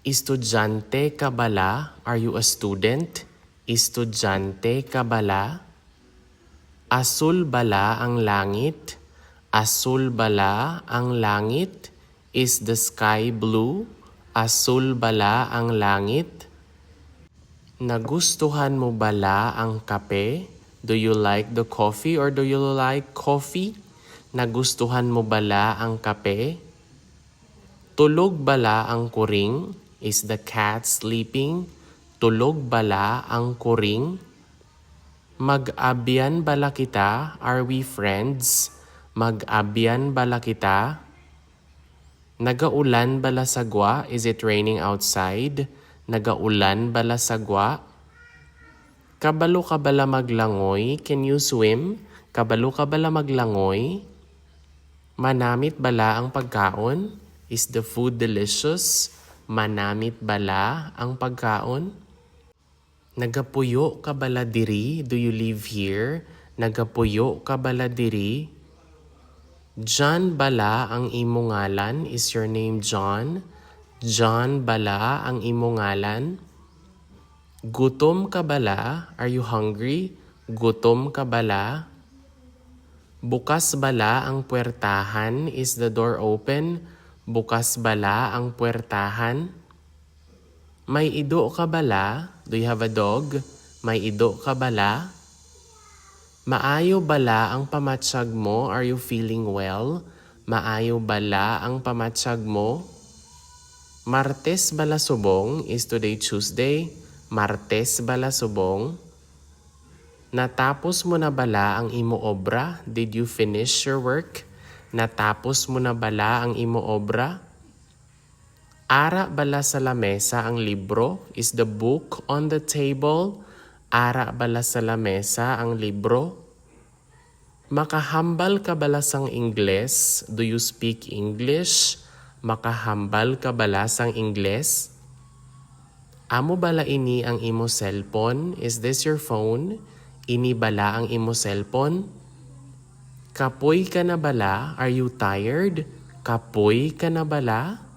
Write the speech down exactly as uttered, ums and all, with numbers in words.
Estudyante ka bala? Are you a student? Estudyante ka bala? Asul bala ang langit? Asul bala ang langit? Is the sky blue? Asul bala ang langit? Nagustuhan mo bala ang kape? Do you like the coffee or do you like coffee? Nagustuhan mo bala ang kape? Tulog bala ang kuring? Is the cat sleeping? Tulog bala ang kuring? Mag-abyan bala kita? Are we friends? Mag-abyan bala kita? Nagaulan bala sa gwa? Is it raining outside? Nagaulan bala sa gwa? Kabalo ka bala maglangoy? Can you swim? Kabalo ka bala maglangoy? Manamit bala ang pagkaon? Is the food delicious? Manamit bala ang pagkaon? Nagapuyo ka bala diri? Do you live here? Nagapuyo ka bala diri? John bala ang imo ngalan? Is your name John? John bala ang imo ngalan? Gutom ka bala? Are you hungry? Gutom ka bala? Bukas bala ang puwertahan? Is the door open? Bukas bala ang puwertahan? May ido ka bala? Do you have a dog? May ido ka bala? Maayo bala ang pamatyag mo? Are you feeling well? Maayo bala ang pamatyag mo? Martes bala subong? Is today Tuesday? Martes bala subong? Natapos mo na bala ang imo obra? Did you finish your work? Natapos mo na bala ang imo obra? Ara bala sa lamesa ang libro? Is the book on the table? Ara bala sa lamesa ang libro? Makahambal ka bala sang Ingles? Do you speak English? Makahambal ka bala sang Ingles? Amo bala ini ang imo cellphone? Is this your phone? Ini bala ang imo cellphone? Kapoy ka na bala? Are you tired? Kapoy ka na bala?